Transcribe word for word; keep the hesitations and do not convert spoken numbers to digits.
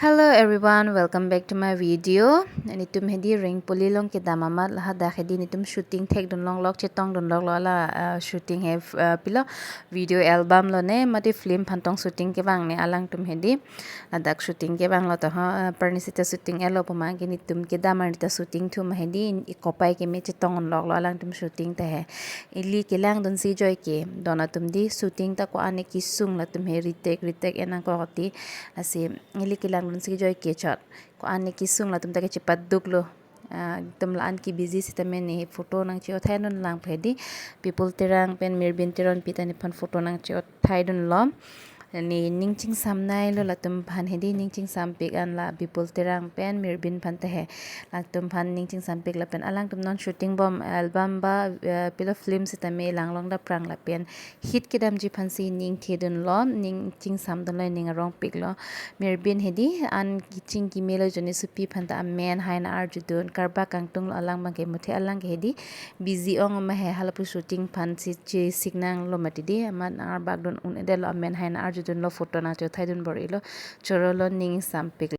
Hello everyone, welcome back to my video. Netum hedi Ringpuli along kedam amat, lahadak hedi netum shooting thekdun longlok, chetongdun loklo, la, uh, shooting he, uh, pilo video album lo ne, mate film aphan tong shooting kevang ne alangtum hedi. Ladak shooting kevanglo to ho, uh, parnisita shooting elo puma ke netum kedam arnita shooting thu ma hedi, ikopai keme chetongdun loklo alangtum shooting ta he. Ili kelangdunsi joike, don atum di shooting ta ko-an kesung latum he retake, retake enang ko ti, lasi ili kelangdunsi joike chot. Ko-an kesung latum ta ke chepaduklo. Ah, netum la-an ke busy sitame ne photo nangche-othaidun lang pu hedi. Bipul Terang pen Mirbin Teronpi ta nephan photo nangche-othaidunlo. Ne ning chingsamnailo latum aphan hedi, ning chingsampik an la Bipul Terang pen Mirbin aphan ta he. Latum aphan ning chingsampik lapen alangtum non shooting bom album ba, eh, pilo film sitame langlong daprang lapen hit kedamji aphansi ning thedunlo, ning chingsamdunlo, ning arongpiklo. Mirbin hedi an keching kemelo, jone sopi aphan ta amen hai nang-arjudun, karbak kangtunglo, alang abang ke muthe, alang ke hedi busy ong ma he, halapu shooting aphansi chesik nanglo mati di, amat nang-arbakdun un-edetlo, amen hai nang-arjudunlo, photo nangche-othaidun bor-ilo, chorolo, ning sampik.